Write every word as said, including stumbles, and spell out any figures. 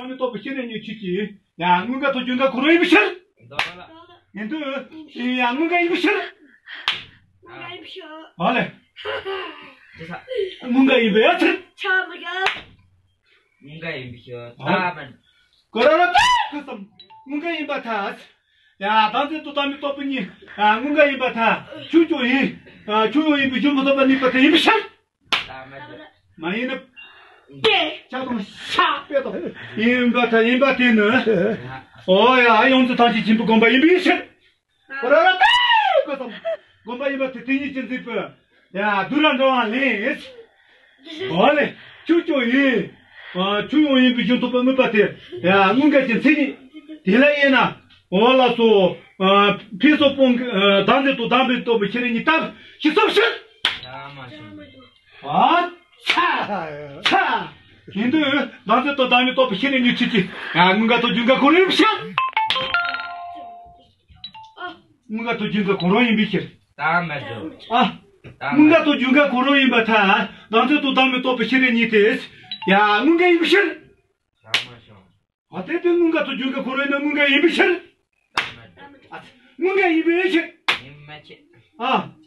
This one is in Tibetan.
མི་རྟོགས་པའི་ཤེས་རབ་ཉིད་ཆོས་ཀྱི། ཡ། དངོས་འགལ་དང་རྒྱུ་འགལ་གང་རུང་ཡིན་པའི་ཕྱིར། ཡིན་དུས། ཡ། དངོས་འགལ་ཡིན་པའི་ཕྱིར། ཨ་ལེ། དངོས་འགལ་ཡིན་པའི་ཕྱིར། དངོས་འགལ་ཡིན་པའི་ཕྱིར། ད་མ། ག་ར་ར་ཏ་གི་སམ། དངོས་འགལ་ཡིན་པར་ཐལ། ཡ། བདག་འཛིན་དང་བདག་མེད་རྟོགས་པ་གཉིས། ཡ། དངོས་འགལ་ཡིན་པར་ཐལ། ཆོས་ཀྱང་ཡིན། ཡ། ཆོས་ཡང་ཡིན་པའི་རྒྱུ་མི་རྟོགས་པ་གཉིས་པོ་དེ་ཡིན་པའི་ཕྱིར། མ་ཡིན་ན། ཆ་དང་ཤ་དཔེ་དང་ཡིན་པར་ཐལ། ཡིན་པ་དེ་ནི། ཨོ་ཡ། ཡོངས་སུ་ཐམས་ཅད་མཁྱེན་པའི་དགོངས་པ་ཡིན་པའི་ཕྱིར། ར་ར་ཏ་གི་སམ། དགོངས་པ་ཡིན་པ་དེ་དེ་ཉིད་ཀྱིས་འཛིན་པའི། ཡ། དུ་ར་འགྲོ་བ་ལས། ཨོ་ལེ། ཆོས་ཀྱང་ཡིན། ཨ། ཆོས་ཡང་ཡིན་པའི་རྒྱུ་མི་རྟོགས་པ་དམིགས་པ་དེ། ཡ། དངོས་འགལ་གྱི་མཚན་ཉིད། དེ་ལ་དབྱེ་ན། ཨོ་ལགས་སོ། ཨ། ཕུན་སུམ་ཚོགས་པའི། ཨ། བདག་འཛིན་དང་བདག་མེད་རྟོགས་པའི་ཤེས་རབ་ཉིད་ལྟར་ཞེས་སོ་ཕྱིར། ཨ་ཚ། ཚ། ཡིན་དུས་བདག་འཛིན་དང་བདག་མེད་རྟོགས་པའི་ཤེས་རབ་ཉིད་ཆོས་ཀྱི། ཡ། དངོས་འགལ་དང་རྒྱུ་འགལ་གང་རུང་ཡིན་པའི་ཕྱིར། དངོས་འགལ་དང་རྒྱུ་འགལ་གང་རུང་ཡིན་པའི་ཕྱིར། ད་མ་འགྲོ། ཨ། ད་མ། དངོས་འགལ་དང་རྒྱུ་འགལ་གང་རུང་ཡིན་པར་ཐལ། བདག་འཛིན་དང་བདག་མེད་རྟོགས་པའི་ཤེས་རབ་ཉིད་དེ། ཡ། དངོས་འགལ་ཡིན་པའི་ཕྱིར། ད་མ་བྱུང་། ཨ། དེ་དེ་དངོས་འགལ་དང་རྒྱུ་འགལ་གང་རུང་ཡིན་ན་དངོས་འགལ་ཡིན་པའི་ཕྱིར། ད་མ་འགྲོ། ཨ། དངོས་འགལ་ཡིན་པའི་ཕྱིར། ཡིན་མ་ཕྱིར། ཨ།